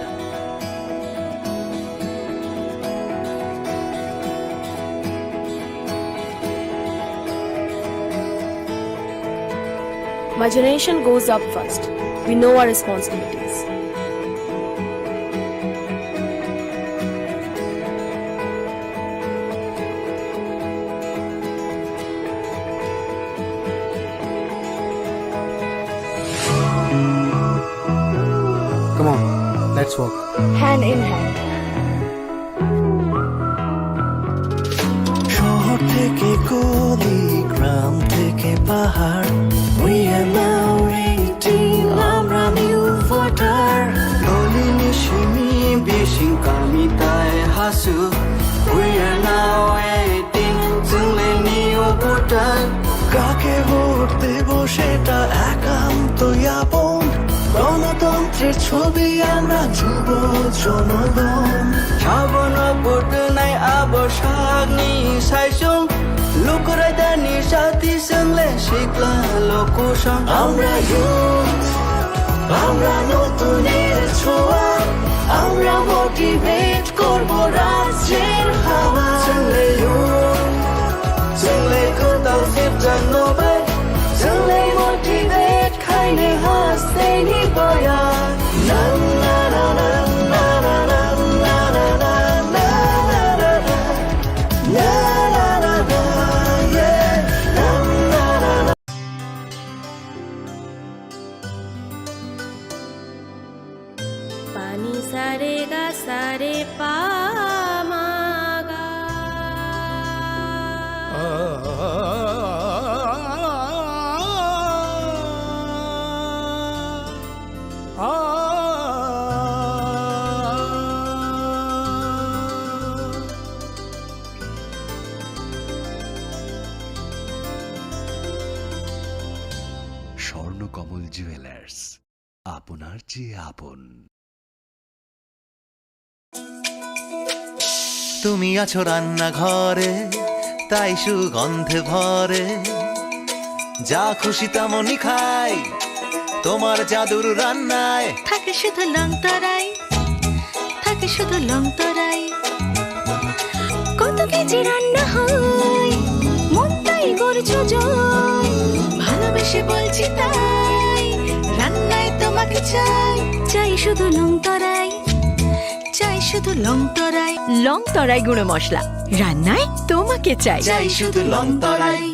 My generation goes up first. We know our responsibilities. Come on, let's walk. Hand in hand. শহর থেকে গলি, গ্রাম থেকে পাহাড়, we are now eighteen, আমরা new voter. Nolini simi bising kami tai hasu, we are now eighteen, chwng le new voter. কাকে ভোট দেব সেটা একান্ত আপন। গণতন্ত্রের ছবি আমরা যুব জনগণ। Sabono vote nai abo sakni saisung. Lukurai dani sati swngle sikla lokusong. আমরা youth, আমরা নতুনের ছোঁয়া, আমরা motivate করব রাজ্যের হাওয়া। Chwngle youth, chwngle kwtal sirjak no bai, chwngle motivate khaini hasteni boya. Na, na, na, yeah. Pani sare ga sare pa ma ga. Swarnakamal jewellers, আপনার চেয়ে আপন। তুমি আছো রান্নাঘরে, তাই সুগন্ধে ভরে। যা খুশি তেমনই খাই, তোমার জাদুর রান্নায়। থাকে শুধু লং তরাই, থাকে শুধু লং তরাই। কত কেজি রান্না হয়, মনটাই করছো জয়। ভালোবেসে বলছি তাই, রান্নায় তোমাকে চাই। চাই শুধু লং তরাই, চাই শুধু লং তরাই। লং তরাই গুঁড়ো মশলা, রান্নায় তোমাকে চাই। চাই শুধু লং তরাই।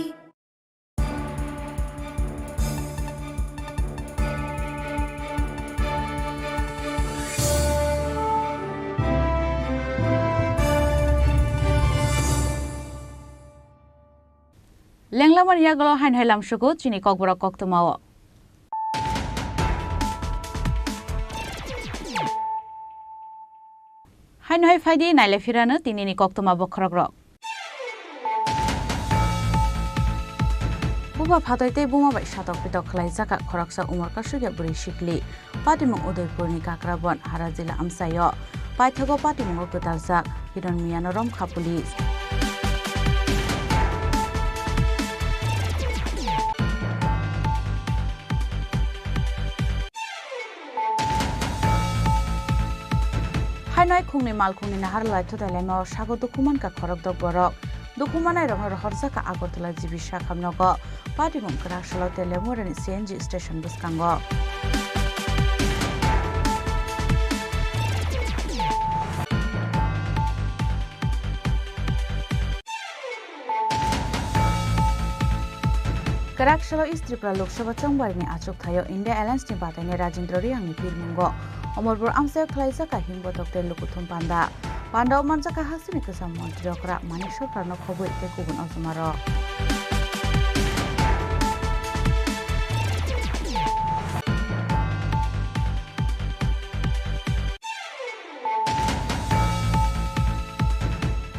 Lenglamani yagulo haino hai lamsugo chini kokborok koktwmao. Haino hai phaidi naile phirano tinini koktwma bokhorokrok. Buba phatoi tei buma bai satok pitok khlaijak khoroksa umor kasukya bwrwi sikli. Patimung Udaipurni Kakrabon hara jila amchaio. Paithago patimungo kwtaljak Hiron Miyano romkha police. Haino hai khungni malkhungni nahar laithu dailaino sago dukhu mankha khorokdok borok. Dukhu manairokno rohorjakha Agartala G B sakhamnogo. Patimung kwrak salo Telemurani C N G station bwskango. Kwrak salo East Tripura Lok Sabha chongbarini achuk thaio India Alliance ni bataini Rajendra Reang ni pirmungo. Omorpur amchaio khlaijak kahim botok tei lukuthum panda. Pandao manjakha hasteni kwcham montrirok rak Manik Sarkarno khobwi tei kubun ojomarok.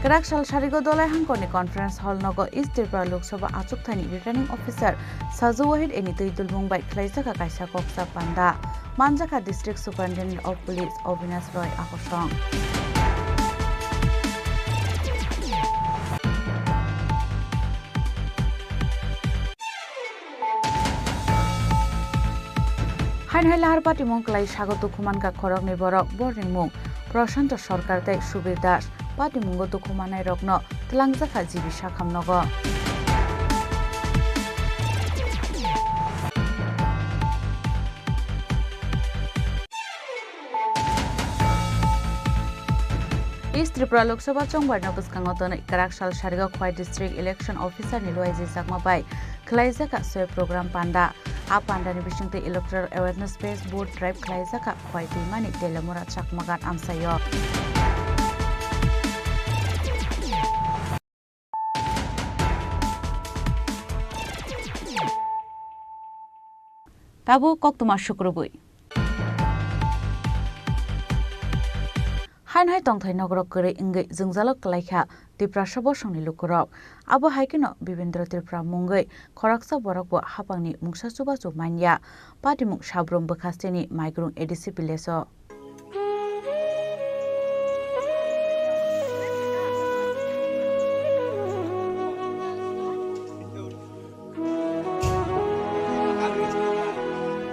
Kwrak sal sarigo Dolai Hangkorni Conference Hall nogo East Tripura Lok Sabha achukthani Returning Officer Saju Wahid eni twi dulmung bai khlaijakha kaisa koksa panda. Manjakha District Superintendent of Police Obinash Roy akosong. Haino hai lahar patimung kwlai sago dukhu mankha khoroknwi borok, bo ringmung Prashanto Sarkar tei Subir Das. Patimungo dukhu mannairokno twlangjakha G B sakham nogo. East Tripura Lok Sabha chongbarno bwskango tonwi kwrak sal sarigo Khowai District Election Officer ni luaijijakma bai khwlaijakha soi program panda. A pandani bisingtwi electoral awareness page board drive khwlaijakha Khowai Twimani Telamura Chakmagat amsaio. Tabuk koktwma sukrubwi. Haino hai tongthai nokrok kwrwi wngwi jwngjalo kwlaikha Tiprasa bosongni lukurok. Abo hai kheno Bibindra Tripura mungwi khoroksa borokbo haphangni mungsa chubachu manya. Patimung Sabrum bwkhasteni Maigrung A D C village-o.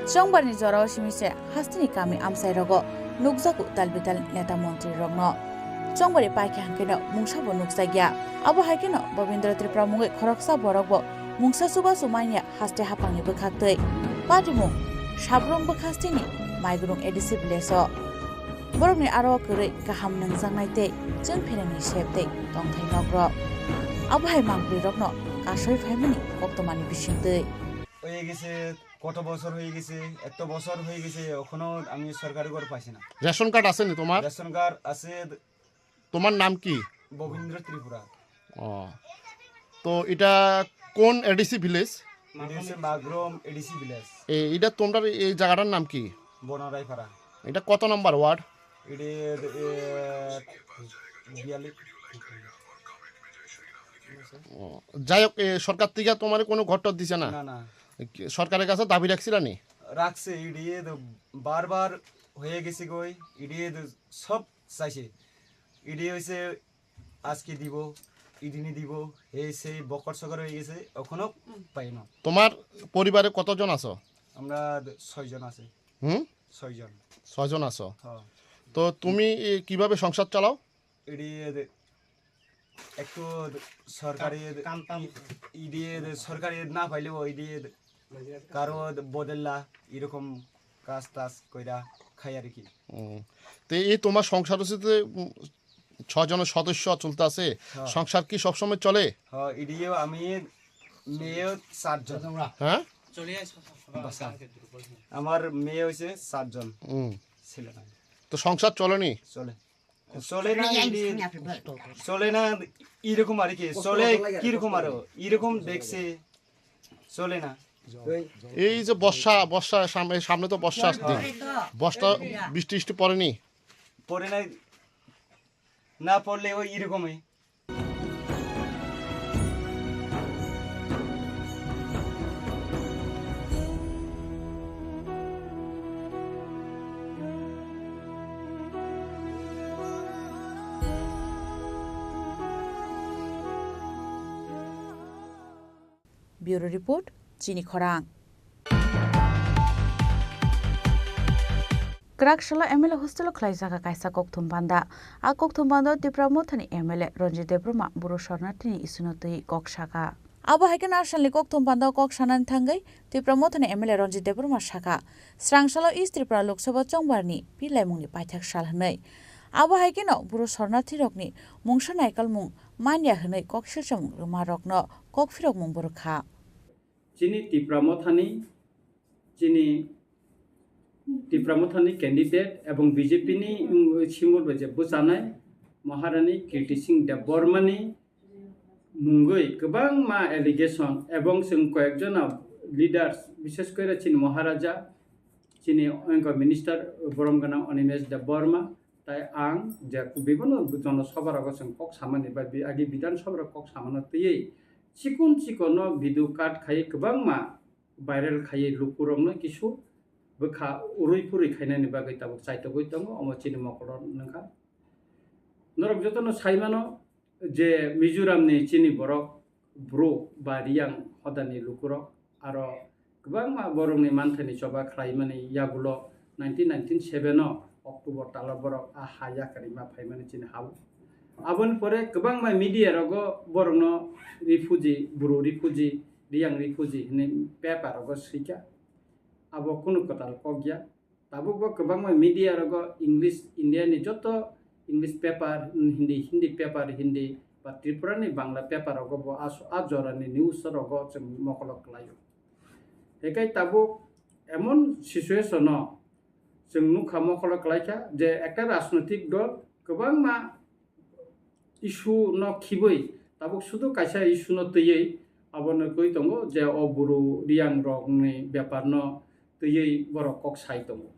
Chongbarni jorao simi se hasteni kami amchairogo nukjago tal bital neta montrirokno. Chongbari paikha hwnkhe no mungsabo nukjakya. Abo hai kheno Babindra Tripura mungwi khoroksa borokbo mungsa chubachu manya haste haphangni bwkhaktwi. Patimung Sabrum bwkhasteni Maigrung A D C village-o. Borokni aro kwrwi kaham nungjaknai tei chwng pherengni sep tei tongthai nokrok. Abo hai mangpilirokno kasoi phaimani koktwmani bisingtwi. হয়ে গেছে, কত বছর হয়ে গেছে, এত বছর হয়ে গেছে, এখনো আমি সরকারি ঘর পাইছি না। রেশন কার্ড আছে নি তোমার? রেশন কার্ড আছে। তোমার নাম কি? ববীন্দ্র ত্রিপুরা। ও, তো এটা কোন এডিসি ভিলেজ? এটা হচ্ছে মাগরম এডিসি ভিলেজ। এ, এটা তোমরা এই জায়গাটার নাম কি? বনরাইপাড়া। এটা কত নম্বর ওয়ার্ড? এটা, এ, বিয়াল্লিশ। ও, যাই হোক, এ, সরকার থেকে তোমার কোনো ঘর টর দিছে না? না, না। কি, সরকারের কাছে দাবি রাখছিলা নি? রাখছে, ইডিয়ে তো বারবার হয়ে গেছে গই, ইডিয়ে তো সব চাইছে। ইডিয়ে হইছে আজকে দিব, ইদিনে দিব, এই সেই বকর সকর হয়ে গেছে, এখনো পাই না। তোমার পরিবারে কতজন আছো? আমরা ছয়জন আছি। হুম? ছয়জন। ছয়জন আছো। হ্যাঁ। তো তুমি, এ, কিভাবে সংসার চালাও? এটি একটু সরকারি কাম, কাম, কাম। ইডিয়ে সরকারি না পাইলেও ইডিয়ে কারো বদললা এরকম কাজ টাজ কইরা খাই আর কি। হুম। তো এই তোমার সংসার হচ্ছে যে, উম, ছজনের সদস্য চলতে আছে, হ্যাঁ। সংসার কি সবসময় চলে? হ্যাঁ, ইডিয়ে আমি মেয়ে চারজন। হ্যাঁ? বাসা। আমার মেয়ে হইছে চারজন। হুম। ছেলে নাই। তো সংসার চলেনি? চলে। চলে না, ইডি-, চলে না, এরকম আর কি। চলে কিরকম আরো? এরকম দেখছে, চলে না। এই যে বর্ষা, বর্ষা সামনে, সামনে তো বর্ষা আসছে। বর্ষা, বৃষ্টি টিষ্টি পড়েনি? পড়ে নাই, না পড়লে ওই এরকমই। Bureau Report, Chini Khorang. Kwrak salo M L A hostel o khlaijak kaisa kokthum banda. A kokthum banda o Tipra Mothani M L A Ranjit Debbarma buro sornathini isuno twi kok saka. Abo hai khe Narsalni kokthum banda o kok sanani thangwi Tipra Mothani M L A Ranjit Debbarma saka, srang salo East Tripura Lok Sabha chongbarni pilaimungni paithak sal hwnwi. Abo hai kheno buro sornathirokni mungsa naikolmung manya hwnwi kok silsamung rwmarokno kok phirokmung bo rwkha. Chini Tipra Mothani, chini Tipra Mothani candidate ebong B J P ni, um, symbol bai je bwchanai, Maharani Kirti Singh Debbarmani mungwi kwbangma allegation ebong chwng koyekjona leaders, bishes kore chini Maharaja, chini oinko minister borom gwnang Animesh Debbarma, tai ang je bibino jono sobha rogo chwng kok samani ba bi-, agi Bidhan Sabha rok kok samano twiwi chikon chikono video cut khai kwbangma viral khai lukurokno kisu bwkha urui purui khainani bagwi tabuk chaitogwi tongo, omo chini mokolo nungkha. Norok jotono saimano je Mizoramni chini borok bru ba Riyang hodani lukurok aro kwbangma borokni manthaini choba khlaimani yagulo nineteen ninety-seven o October talo borok a ha yakarima phaimani chini hao. Aboni pore kwbangma media rogo borokno refugee, bru refugee, Riyang refugee hinwi paper rogo swikha. Abo kunu kwtal kok ya. Tabuk bo kwbangma media rogo English, India ni joto English paper, Hindi, Hindi paper, Hindi ba Tripura ni Bangla paper rogo bo a, a jora ni news rogo chwng mokolo kwlaio. Hekai tabuk emon situation o chwng nukha mokolo kwlaikha je ekta rajnotik dol kwbangma issue no khibwi tabuk sudu kaisa issue no twiwi abono koi tongo je o bru Riyang rokni bepar no twiwi borok kok sai tongo.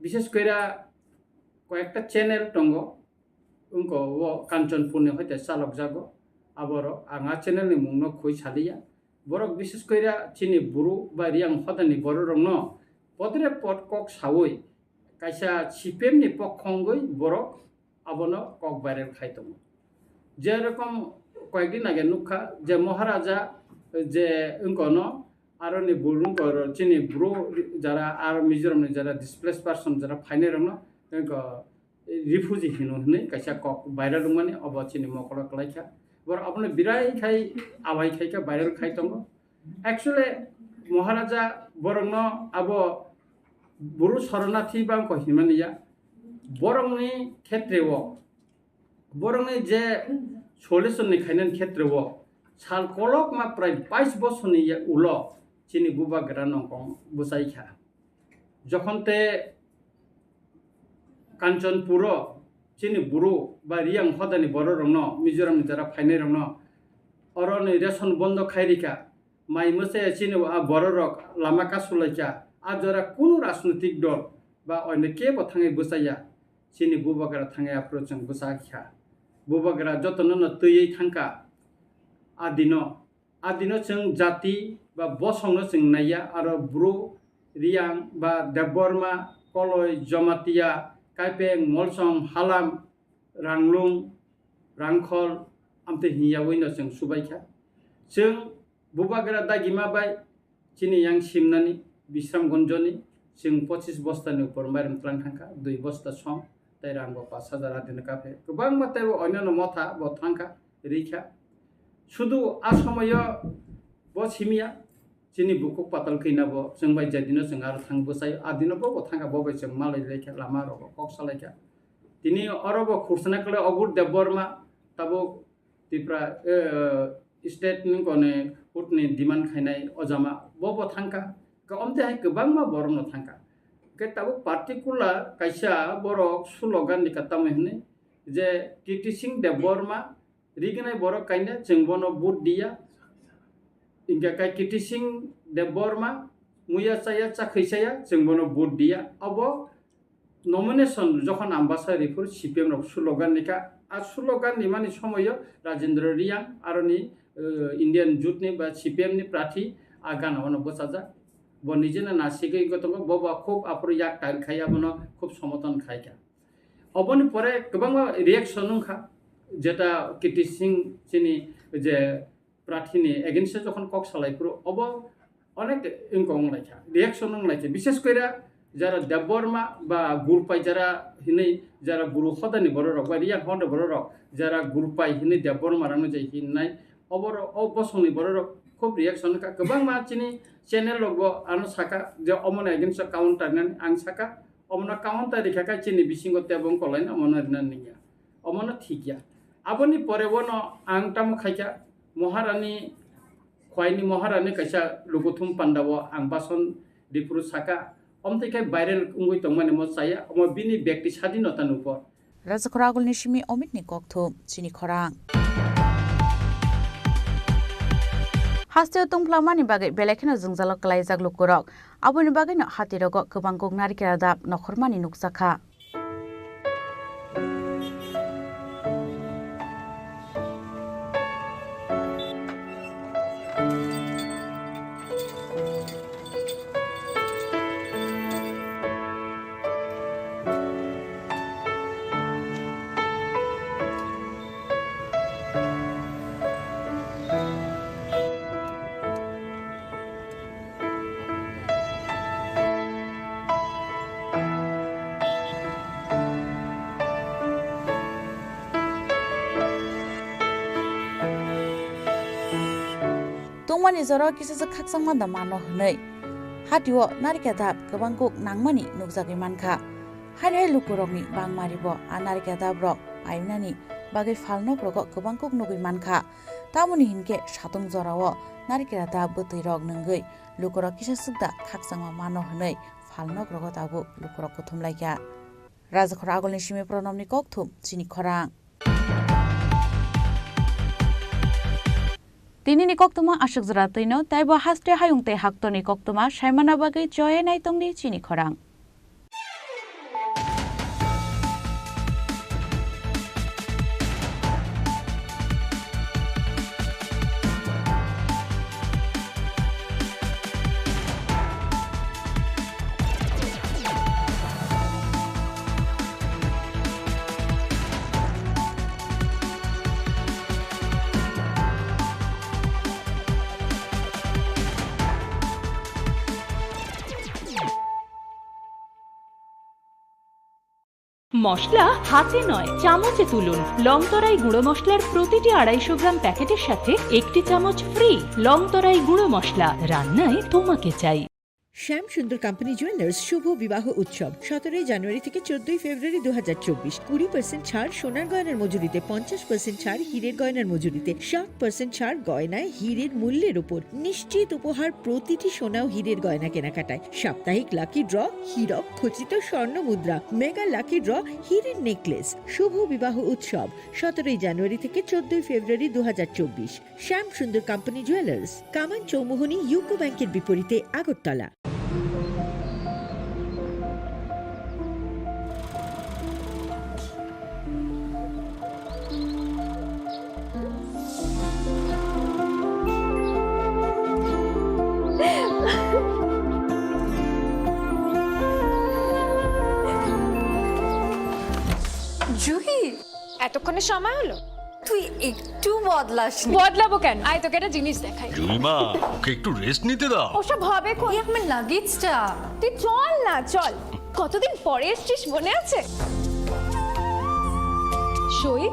Bishes koira koyekta channel tongo, wngko o Kanchanpur ni hoite chalok jago, aborok ang a channel ni mung no khoi saliya. Borok bishes koira chini bru ba Riyang hodani borok rokno podre pod kok sawi kaisa C P M ni pokhongwi borok abono kok viral khai tongo. Je rokom koyekdin age nukha je Maharaja je wngkono aroni buru wngko chini bru jara ar Mizoram ni jara displaced person jara phainai rokno wngko refugee hino hinwi kaisa kok viral wngmani obo chini mokolo kwlaikha. Borok abono birai khai awai khai khe viral khai tongo. Actually, Maharaja borokno abo buru sornathi bangko hinmani ya. Borokni khetreo, borokni je solution ni khainani khetreo, sal kolokma prai bais bosorni ya ulo chini bubagra nongkong bwchai kha. Jokhon te Kanchanpuro chini buru ba Riyang hodani bororokno, Mizoramni jara phainairokno oroni ration bondo khai rikha. Mai mwsaya chini a bororok lama kasulaikha. A jora kunu rajnotik dol ba oino kebo thangwi bwchaya. Chini bubagra thangwi aphuru chwng bwchakha. Bubagra jotono no twiwi thangkha. A dino A dino chwng jati ba bosongno chwng naiya, aro Bru, Riyang ba Debbarma, Koloi, Jamatia, Kaipeng, Molsom, Halam, Ranglung, Rangkhol, amtwi hinyawi no chwng subaikha. Chwng bubagra dagima bai chini yang simnani Bisramganjoni chwng pochis bostani upor mairum tlang thangkha, dui bosta song, tei rang bo pash hajar adino kaphe. Kwbangma teibo onyono motha bo thangkha, rikha. Sudu a somoyo bo simiya, chini bukhuk patal kina bo chwng bai je dino chwng aro thang bwsai, a dino bo bo thangkha, bo bai chwng malai laikha, lama rogo kok salaikha. Tini oro bo khursana kwlai Obur Debbarma, tabuk Tipra, eh, state ni kone hut ni demand khainai ojama bo bo thangkha. Ka omte hai kwbangma borok no thangkha. Ke tabuk particular kaisa borok slogan ni katamo hinwi je Kirti Singh Debbarma rignai borok kaina chwng bono vote diya. Inka kai Kirti Singh Debbarma muya chaya chakhwi chaya chwng bono vote diya. Abo nomination jokhon Ambasa riphuru C P M rok slogan ni kha. A slogan ni mani somoyo Rajendra Riyang aroni, eh, Indian Jute ni ba C P M ni prathi a gana ono bwchajak. Bo nijeno nasigwi wngwi tongo, bo ba khub aphuru yak tail khai abono khub somoton khai kha. Oboni pore kwbangma reaction wngkha, jeta Kirti Singh chini je prathini against o jokhon kok salai phuru obo onek wngkok wnglaikha, reaction wnglaikha, bishes koira jara Debbarma ba Gurpai jara hinwi jara Bru hodani bororok ba Riyang hodani bororok jara Gurpai hinwi Debbarma rangno je hinnai, oboro o bosongni bororok khub reaction wngkha, kwbangma chini channel rokbo ano saka je omoni against o counter nani ang saka, omono counter rikha khe chini bisingo tebo wngkok laino omono rina nangya. Omono thik ya. Aboni pore bono ang tamo khaikha, Maharani khwaini Maharani kaisa lukuthum panda o ang bason riphuru saka, omtwi khe viral wngwi tongmani mo chaya, omo bini bekti sadinota ni upor. Rajakhor Agulni simi Omitni kokthum, chini khorang. Hasteo tungphlamani bagwi belai kheno jwngjalo kwlaijak lukurok. Aboni bagwino hatirogo kwbang kuk narikela dab nokhormani nukjakha. Tungmani jora kisa se khakchangma da mano hwnwi. Hatio narikela dab kwbang kuk nangmani nukjagwi mankha. Haino hai lukurokni bangmari bo a narikela dabrok painani bagwi phalnokrogo kwbang kuk nugwi mankha. Tamoni hinkhe satung jorao narikela dab bwtwirok nungwi lukurok kisa swk da khakchangma mano hwnwi phalnokrogo tabuk lukurok kuthum laikha. Rajakhor Agulni simi Pranobni kokthum, chini khorang. Tinini koktwma aswk jora twino, taibo haste hayung tei haktorni koktwma saimana bagwi choye naitongdi chini khorang. মশলা হাতে নয়, চামচে তুলুন। লং তরাই গুঁড়ো মশলার প্রতিটি আড়াইশো গ্রাম প্যাকেটের সাথে একটি চামচ ফ্রি। লং তরাই গুঁড়ো মশলা, রান্নায় তোমাকে চাই। শ্যাম সুন্দর কোম্পানি জুয়েলার্স শুভ বিবাহ উৎসব সতেরোই জানুয়ারি থেকে চোদ্দই ফেব্রুয়ারি দু হাজার চব্বিশ। কুড়ি পার্সেন্ট ছাড় সোনার গয়নার মজুরিতে, পঞ্চাশ পার্সেন্ট ছাড় হীরের গয়নার মজুরিতে, সাত পার্সেন্ট ছাড় গয়নায় হীরের মূল্যের উপর। নিশ্চিত উপহার প্রতিটি সোনা ও হীরের গয়না কেনাকাটায়। সাপ্তাহিক লাকি ড্র, হীরক খচিত স্বর্ণ মুদ্রা, মেগা লাকি ড্র, হীরের নেকলেস। শুভ বিবাহ উৎসব সতেরোই জানুয়ারি থেকে চোদ্দই ফেব্রুয়ারি দু হাজার চব্বিশ। শ্যাম সুন্দর কোম্পানি জুয়েলার্স, কামান চৌমুহনী ইউকো ব্যাংকের বিপরীতে আগরতলা। জুহি, এতক্ষণে সময় হলো? তুই একটু বদলাসনি। বদলাবো কেন? আয়, তোকে একটা জিনিস দেখাই। জুলিমা, ওকে একটু রেস্ট নিতে দাও। ওসব হবে কোন? এই আমার লাগেজটা। তুই চল না, চল। কতদিন পরে এসছিস, মনে আছে? সই,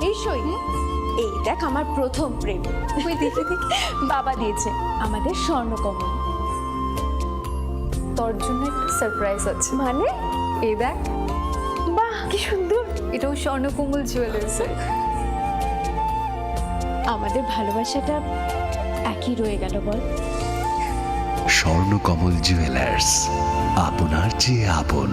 এই সই, এই দেখ আমার প্রথম প্রেম। ওই দেখি, দেখি। বাবা দিয়েছে আমাদের স্বর্ণকমল। তোর জন্য একটা সারপ্রাইজ আছে। মানে? এই দেখ। বাহ, কি সুন্দর। এটাও স্বর্ণকমল জুয়েলার্সের। আমাদের ভালোবাসাটা একই রয়ে গেল, বল? স্বর্ণকমল জুয়েলার্স, আপনার চেয়ে আপন।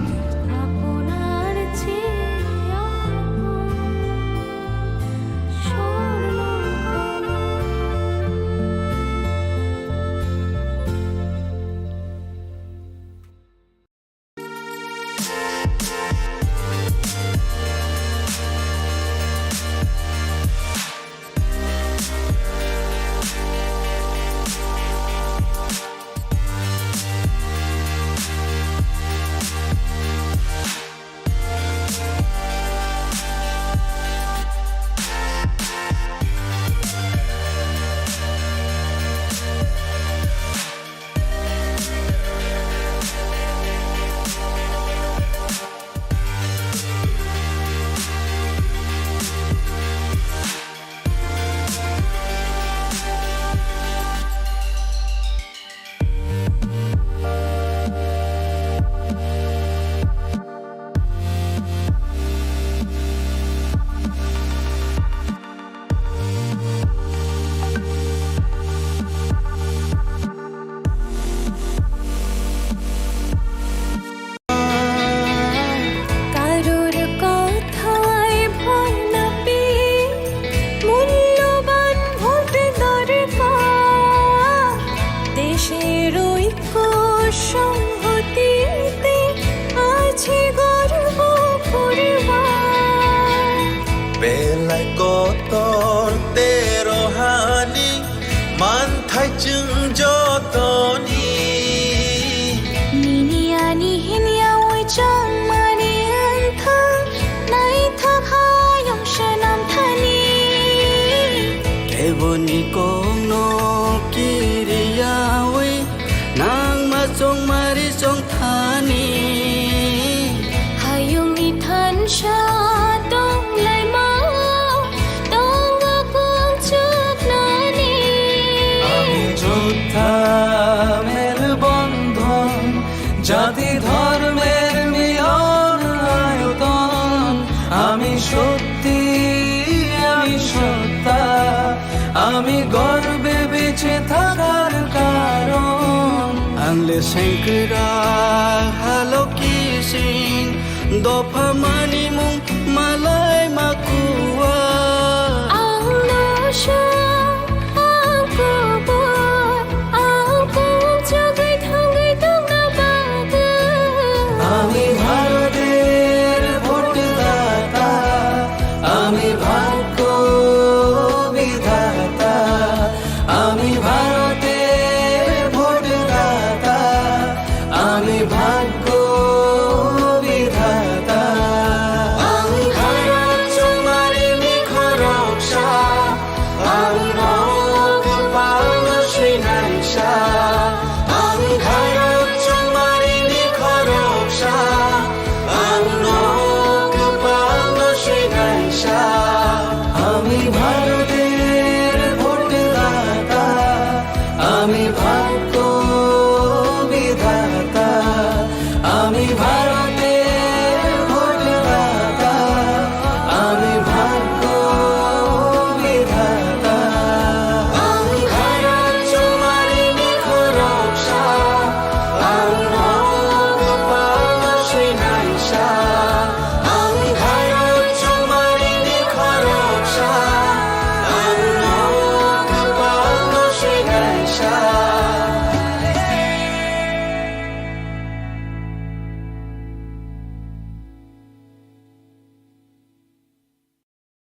Manthai chwng jotoni. Nini ani hinya ui chongmani wngthang, naithok hayung swnam thani. Keboni kokno kiriyawi, nangma chongmari chongthani. Hayungni thansa tonglaima, tongo kung chuknani. Ami jotha melbondhon, jati dhormer milon ayoton. Ami sotti, ami sotta, ami gorbe beche thakar karon. Angle sengkra haloki sing, dopha mani mung malai